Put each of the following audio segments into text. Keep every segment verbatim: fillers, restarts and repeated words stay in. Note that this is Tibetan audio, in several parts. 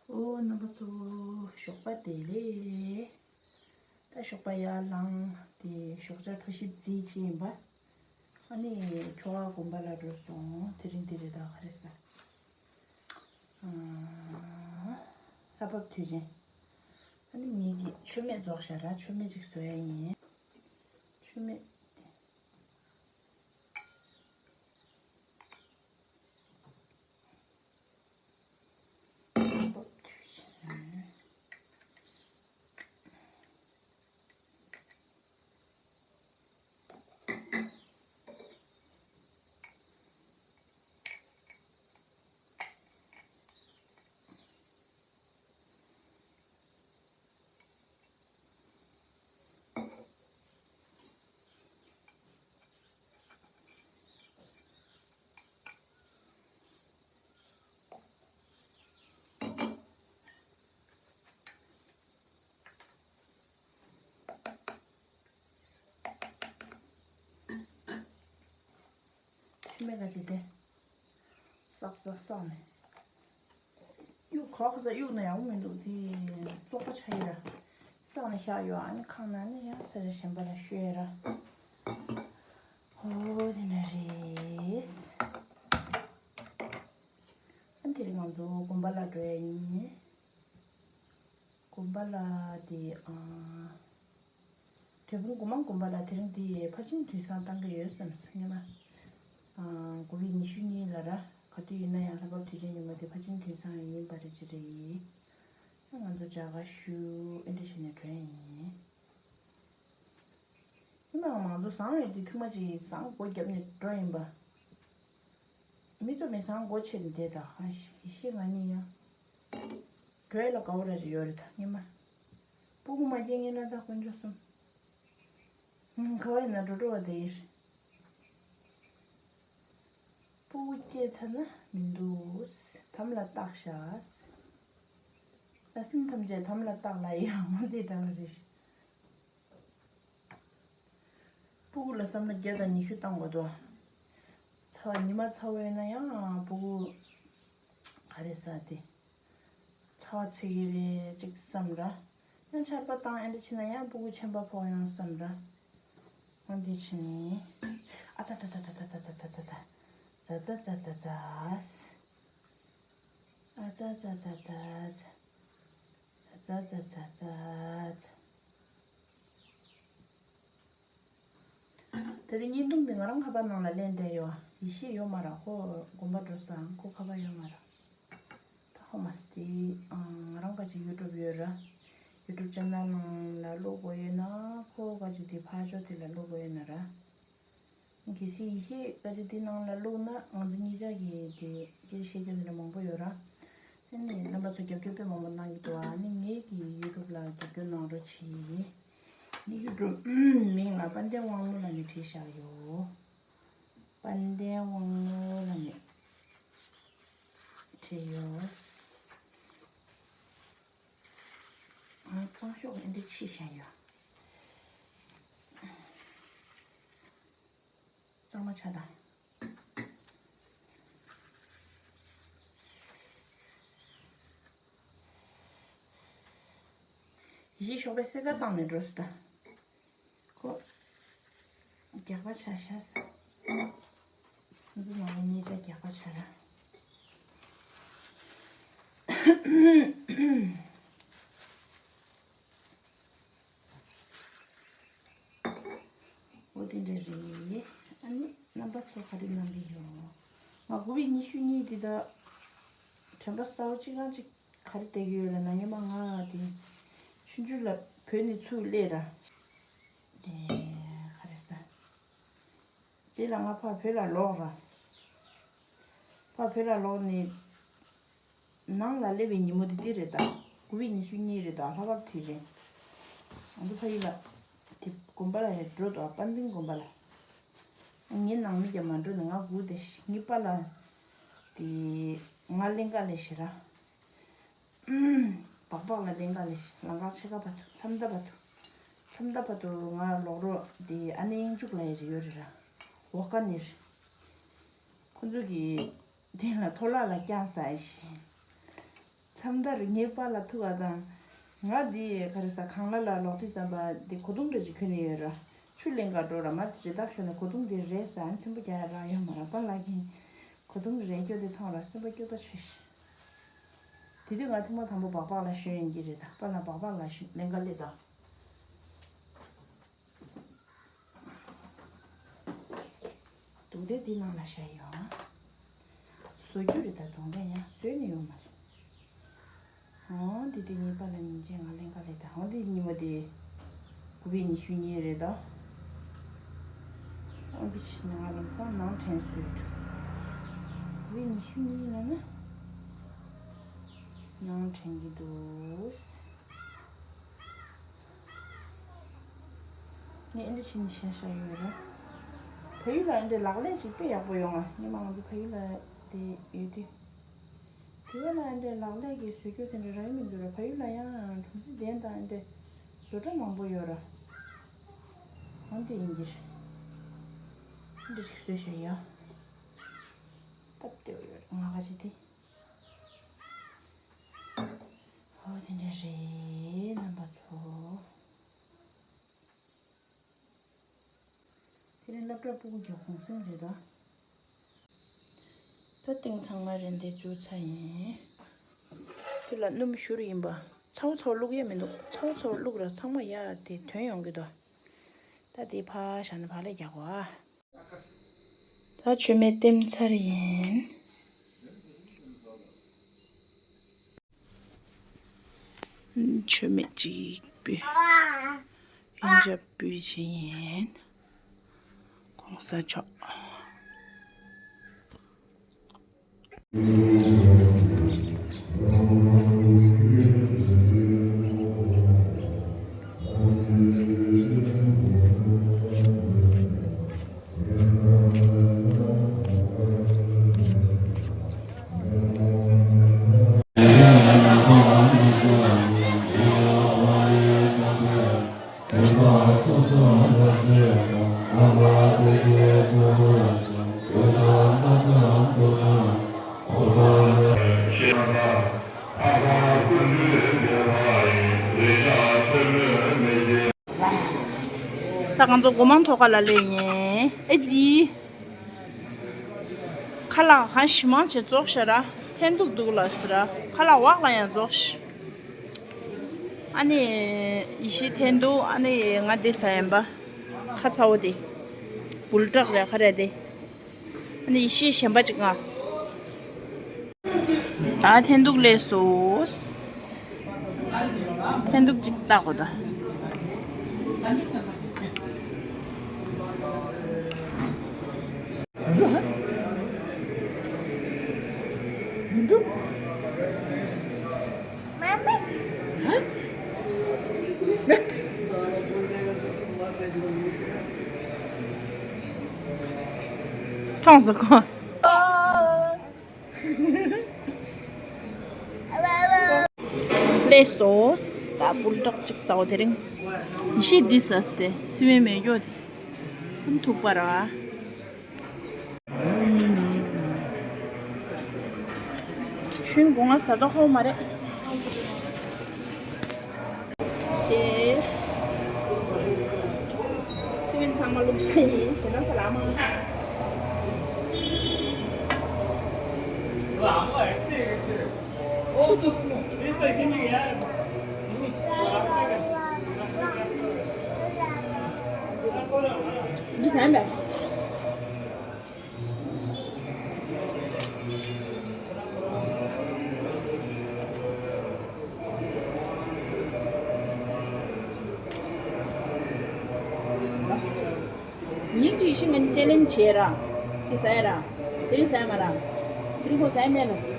ཨོ་རྣམ་པ་ཚོ། ཞོགས་པ་བདེ་ལེགས། ད་ཞོགས་པ་ཡར་ལངས་ཏེ་ཞོགས་ཇ་འཕྲོ་ཞིབ་རྩིས་བྱེད་ཡིན་པ། ཨ་ནི་ཁྱོ་ག་དགོན་པ་ལ་འགྲོ་སོང་། དེ་རིང་འདི་རེད། ད་ག་རེ་ཟ། ཨ། ལྷ་བབས་དུས་ཆེན། ཨ་ནི་ངེད་ཀྱིས་མཆོད་མེ་རྫོགས་ཤག་ར། མཆོད་མེ་ཅིག་བཟོ་ཡ་ཡིན། མཆོད་མེ། མཆོད་མེ་ག་ཅི་དེ། བསགས་བསགས་བསགས་ནས། གཡུག་གོག་ས་གཡུག་ན་ཡག་པོ་མི་འདུག་དེ་བཙོག་པ་ཆགས་ཡིན་ར། བསགས་ནས་བཞག་ཡོད། ཨ་ནི་ཁང་ནང་ནས་ཡང་ས་ཆ་གཞན་པ་ལ་བཤོས་ར། ཨོ་དེ་འདྲ་རེད། ཨ་ནི་དེ་རིང་ང་ཚོ་དགོན་པ་ལ་འགྲོ་ཡ་ཡིན། དགོན་པ་ལ་དེ་ཨ། དོལ་པོ་སྒོ་མང་དགོན་པ་ལ་དེ་རིང་འདི་ཕར་ཕྱིན་དུས་བཟང་བཏང་གི་ཡོད་བསམ་སོང་ངས་མ། ཨ། དགུ་པའི་ཉི་ཤུ་གཉིས་ལ་ར། ག་དུས་ཡིན་ན་ཡང་ལྷ་བབས་དུས་ཆེན་ཉིན་མོ་དེ་ཕར་ཕྱིན་དུས་བཟང་ཡིན་པ་རེད་ཅི་རེད། ང་ཚོ་མཇལ་ཁ་ཞུ་ཨེ་འདྲ་བྱས་ནས་འགྲོ་ཡ་ཡིན། ཡིན་ནའང་མང་ཚོ་བཟང་ཡོད་དུས་ཐུག་མ་ཅིག་བཟང་སྒོ་བརྒྱབ་ནས་འགྲོ་ཡིན་པ། མི་ཚོ་མི་བཟང་སྒོ་ཕྱེ་ནས་བསྡད་ད། ཡེ་ཤེས་ང་གཉིས་ཡང་འགྲོ་ཡ་ལ་དགའ་བོ་ར་ཅིག་ཡོད་རེད་ད་ངས་མ། སྤུ་གུ་མ་སྐྱེས་ངེས་ན་ད་དཀོན་མཆོག་གསུམ། ཧུམ། ག་བ་ཡིན་ན་འགྲོ་འགྲོ་བ་དེ་ཡིན། སྤུ་གུ་སྐྱེས་ཚར་ན་མི་འདུག་དམ་ལ་བཏགས་ཤག་ཨ་སྲིན་ཐམས་ཅད་དམ་ལ་བཏགས་ལ་ཡང་འོ་དེ་འདྲ་བ་རེད། སྤུ་གུ་ལ་བསམ་ན་བརྒྱ་དང་ཉི་ཤུ་བཏང་དགོས་འདུག་ཚ་བ་ཉི་མ་ཚ་བོ་ཡོད་ན་ཡང་སྤུ་གུ་ག་རེ་ཟ་དེ། ཚ་བ་ཚིག་གི་རེད་ཅིག་བསམ་ར། ཡང་ཆར་པ་བཏང་ཨེ་འདྲ་བྱས་ན་ཡང་སྤུ་གུ་ཆམ་པ་ཕོག་ཡོང་བསམ་ར། འོ་འདི་བྱས་ནས། ཨ་ཙ་ཙ་ཙ། ཨ་ཙ་ཙ་ཙ་ཙ། ད་དེ་བརྙན་ཐུང་འདི་ང་རང་ཁ་པར་ནང་ལ་ལེན་བསྡད་ཡོད། ཡེ་ཤེས་ཡོད་མ་རེད། ཁོ་དགོན་པ་འགྲོ་སོང་། ཁོ་ཁ་པར་ཡོད་མ་རེད། ད་ཧོ་མ་སི་དེ་ང་རང་ག་ཅིག་ཡུ་ཊུབ་ཡོད་ར། ཡུ་ཊུབ་ཅེ་ནལ་ནང་ལ་བླུག་དགོས་ཡོད་ན་ཁོ་ག་ཅིག་དེ་ཕར་ཕྱོགས་དེ་ལ་བླུག་དགོས་ཡོད་ན་ར། གལ་སྲིད་ཡེ་ཤེས་ག་ཅིག་དེ་ནང་ལ་བླུག་ན་ང་ཚོ་གཉིས་ཆ་གི་དེ་སྐད་ཆ་བཤད་རྒྱུ་དེ་འདྲ་མང་པོ་ཡོད་ར། ཨ་ནི་རྣམ་པ་ཚོ་རྒྱབ་སྐྱོར་དཔེ་མང་པོ་གནང་གི་འདུག་ཨ་ནི་ངེད་ཀྱི་ཡུ་ཊུབ་ལ་རྒྱབ་སྐྱོར་གནང་རོགས་གྱིས། ངའི་ཡུ་ཊུབ་མིང་ལ་དཔལ་ལྡན་དབང་མོ་ལབ་ནས་བྲིས་བཞག་ཡོད། དཔལ་ལྡན་དབང་མོ་ལབ་ནས་བྲིས་ཡོད། ཨ། གཙང་ཤོག་ཨེ་འདྲ་ཕྱིས་བཞག་ཡོད། གཙང་མ་ཆགས་དང་། ཡེ་ཤེས་ཞོགས་པའི་སེར་ཁ་བཏང་ནས་འགྲོ་སོང་ད། ཁོ་རྒྱགས་པ་ཆགས་ཤག་ང་ཚོ་ནང་མི་གཉིས་ཆ་རྒྱགས་པ་ཆགས་ར། འོ་དེ་འདྲ་རེད། ཨ་ནི་རྣམ་པ་ཚོ་ག་རེ་གནང་གི་ཡོད། ང་དགུ་པའི་ཉི་ཤུ་གཉིས་དེ་ད་དྲན་པ་གསལ་པོ་གཅིག་རང་གཅིག་ག་རེ་བསྡད་ཀྱི་ཡོད་ལབ་ན། སྔོན་མ་ང་དེ་ཆུང་ཆུང་ལ་བོད་ནས་ཚུར་སླེབས་ར། དེ་ག་རེ་ཟ། རྗེས་ལ་ང་ཕར་བོད་ལ་ལོག་ར། ཕར་བོད་ལ་ལོག་ནས་ནང་ལ་སླེབས་པའི་ཉིན་མོ་དེ་འདི་རེད་ད། དགུ་པའི་ཉི་ཤུ་གཉིས་རེད་ད། ལྷག་པར་དུས་ཆེན། ང་ཚོ་ཕ་ཡུལ་ལ་དེ་དགོན་པ་ལ་ཡར་འགྲོ་འདུག་དཔལ་ལྡན་དགོན་པ་ལ། ངའི་ནང་མི་རྒྱ་མ་འགྲོ་ནས་ང་སྒུག་བསྡད་ཤག་ངའི་པཱ་ལགས་དེ་ང་གླིང་ག་ལས་ཤི་ར། སྦག་སྦག་ལ་གླིང་ག་ལས་ལམ་ཁ་ཕྱེད་ཀ་བར་དུ་མཚམས་མཐའ་བར་དུ། མཚམས་མཐའ་བར་དུ་ང་ལོག་རོགས་དེ་ཨ་ནེ་དབྱིངས་ཕྱུག་ལབ་ཡ་ཅིག་ཡོད་རེད་ར། འོ་ཀ་ནེ་རེད། ཁོ་ཚོ་གིས་དེ་ལ་ཐོ་ལག་ལ་བརྐྱངས་ཟ་ཡ་ཞིག་ཁམས་དར་ངའི་པཱ་ལགས་ཐུག་ག་དང་། ང་འདི་ག་རེ་ཟ། ཁང་གླ་ལ་ལོག་དུས་ཙམ་པ་འདི་གོས་ཐུང་འདྲ་ཅིག་གྱོན་ནས་ཡོད་ར། ཆུ་ལེན་ག་འགྲོ་ར། མ་དེ་རི་དྭགས་ཤོར་ནས་གོས་ཐུང་འདི་རལ་ཟ། ཨ་ནི་ཚེམ་པོ་རྒྱག་ཡ་རག་ཡོད་མ་ར། པཱ་ལགས་ཀྱིས་གོས་ཐུང་རལ་སྐྱོ་དེ་མཐོང་ར་སེམས་པ་སྐྱོ་ད་ཆེ་ཤི། དེ་དུས་ང་ཐེངས་མ་དང་པོ་སྦག་སྦག་ལ་ཞོན་ཡིན་གྱི་རེད་ད། པཱ་ལགས་སྦག་སྦག་ལ་ཞོན་ལེན་ག་སླེབས་ད། དུང་སྒྲ་འདི་ནང་ལ་བཞག་ཡོད། བཟོ་རྒྱུ་རེད་ད། དུང་སྒྲ་ཡང་བཟོས་ནས་ཡོད་མ་རེད། འོ་འདི་དེ་ངའི་པཱ་ལགས་ཉིན་བྱེད་ང་ལེན་ག་སླེབས་ད། འོ་འདི་ཉི་མ་དེ་དགུ་པའི་ཉི་ཤུ་གཉིས་རེད་ད། འོ་འདི་ཕྱི་ནང་ལམ་སང་ནང་དྲན་སྲོལ་འདུག་དགུ་པའི་ཉི་ཤུ་གཉིས་ལ་ན་ནང་དྲན་གྱི་འདུག་ངས་ཨེ་འདྲ་བྱས་ནས་བཞག་བཞག་ཡོད་རེད། ཕ་ཡུལ་ལ་ཨེ་འདྲའི་ལག་ལེན་ཞིག་དཔེ་ཡག་པོ་ཡོང་ང་། སྔོན་མ་ང་ཚོ་ཕ་ཡུལ་ལ་དེ་ཡོད་དུས། དེ་བས་ན་ཨེ་འདྲའི་ལག་ལེན་གྱི་བཟོ་བཅོས་དེ་འདྲ་རག་གི་མི་འདུག་ར། ཕ་ཡུལ་ལ་ཡང་གྲུམ་ཟིག་གདན་དང་ཨེ་འདྲའི་བཟོ་གྲྭ་མང་པོ་ཡོད་ར། འོ་འདི་ཡིན་གྱི་རེད། ཨེ་འདྲ་ཞིག་བཟོས་བཞག་ཡ། སྟབས་བདེ་བོ་ཡོད་རེད། ང་ག་ཅི་དེ། ཨོ་དེ་འདྲ་རེད་རྣམ་པ་ཚོ། དེ་རིང་སློབ་གྲྭ་སྤུ་གུ་གི་གུང་སེང་རེད་ད། ད་ཏིང་ཚང་མ་རེད་འདི་བཙུགས་ཚར་ཡིན། ཁྱོད་ལ་སྣུམ་བཞུར་ཡིན་པ། ཚ་བོ་ཚ་བོ་བླུག་ཡས་མི་འདུག་ཚ་བོ་ཚ་བོ་བླུག་ར་ཚང་མ་ཡར་དེ་ཐོན་ཡོང་གི་འདུག་ད་དེ་ཕར་བཞག་ན་ཕར་ལ་རྒྱག་གོ་ཨ། ད་མཆོད་མེ་བསྟིམ་ཚར་ཡིན། མཆོད་མེ་གཅིག་ཕུལ། ཡོན་ཆབ་ཕུལ་བྱེད་ཡིན། གོང་ས་མཆོག་ད་ང་ཚོ་སྒོ་མང་ཐོག་ཁ་ལ་སླེབས་ཡིན། ཨེ་ཙི། ཁ་ལག་གང་ཞིམ་མང་ཆེ་རྫོགས་ཤག་ར། འཐེན་ཐུག་འདུག་ལ་ཟེར་ར། ཁ་ལག་འོག་ལ་ཡང་རྫོགས་ཤག་ཨ་ནི་ཡེ་ཤེས་འཐེན་འདུག་ཨ་ནི་ང་འདི་ཟ་ཡིན་པ། ཁ་ཚ་བོ་དེ། འབུལ་བྲག་རེད་ཁ་རེད་དེ། ཨ་ནི་ཡེ་ཤེས་གཞན་པ་ཅིག་མངགས། ད་འཐེན་ཐུག་ལས་སོ། འཐེན་ཐུག་ཅིག་བཏགས་གོ་ད། མི་འདུག་མཐོང་སོང་ཁོ། ལས་སོ། ད་འབུལ་བྲག་ཅིག་ཟ་འོ་དེ་རིང་། ཡེ་ཤེས་འདི་ཟ་སྟེ་སི་མེ་མེ་ཡོད་དེ། ཐུག་པ་ར། ཆུན་སྒོ་ང་ཟ་ད་ཧོ་མ་རེད། དེ། སི་མེན་ཚང་མ་བླུགས་ཚར་ཡིན། ཞེ་སྡང་ཚ་ལ་མ། འདི་ཟ་ཡིན་པས། ཉིན་གཅིག་ཤི་ང་གཉིས་ཅེ་ལེན་བྱས་ར། དེ་ཟ་ཡ་ར། དེ་རིང་ཟ་ཡ་མ་ར། དེ་རིང་ཁོ་ཟ་ཡ་མེད་ལ།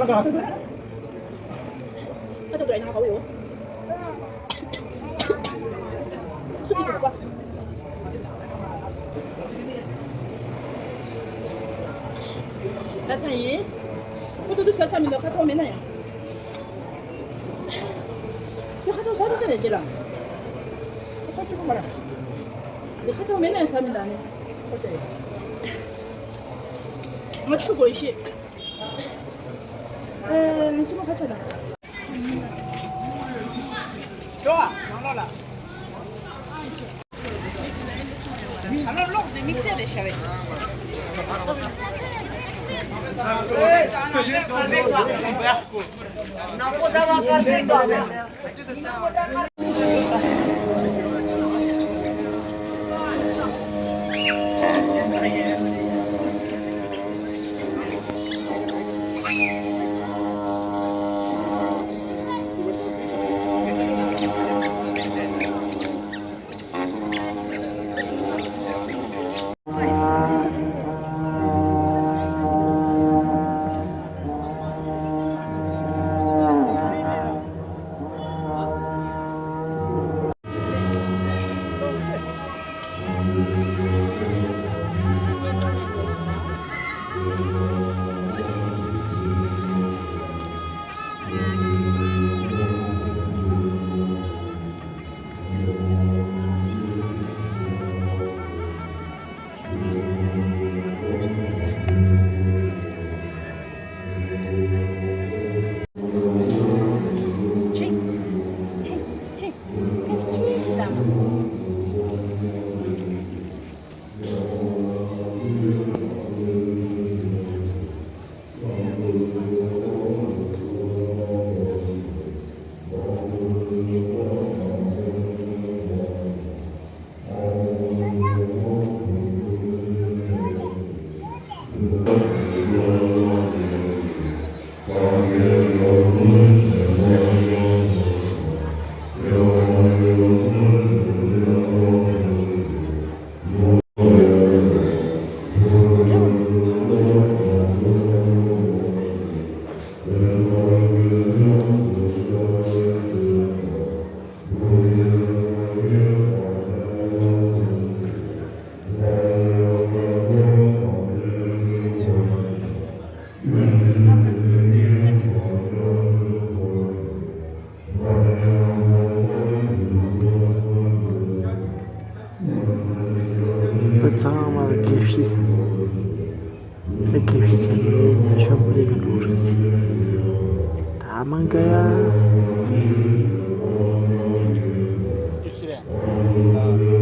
ཁ་ཚ་དུ་ཨེ་ན་ག་བོ་ཡོད། སུ་གི་དུ་ག་ས་ཆ་ཡིན། ཁོ་ཏོ་ཏོ་ས་ཆ་མི་འདུག་ཁ་ཚ་མེད་ན་ཡང་། ཁྱོད་ཁ་ཚ་ས་རུ་ས་ནས་ཅི་ལ། ཁ་ཚ་ཁྱོད་ཁ་མ་ར། ཁ་ཚ་མེད་ན་ཡང་ས་མི་འདུག་ནི། ཁོ་ཏེ། ང་ཆུ་གོ་ཤེས། ཨེ། ཅི་མ་ཁ་ཆ་ན། ཇོ། ནང་ལོགས་ལ། ཨ་ལོ་ལོག་ཏུ་དམིགས་བསལ་རེ་བྱ་བས། ནག་པོ་ཟ་བ་དཀར་པོའི་དཀར་པོ། ད་ཚང་མ་ལ་དགེ་བཤེས། ད་དགེ་བཤེས་ཆེན་པོ་ཆོས་པོ་ལེགས་ཀྱི་ལུགས་རེད། ད་མང་ག་ཡ། དགེ་བཤེས་རེད།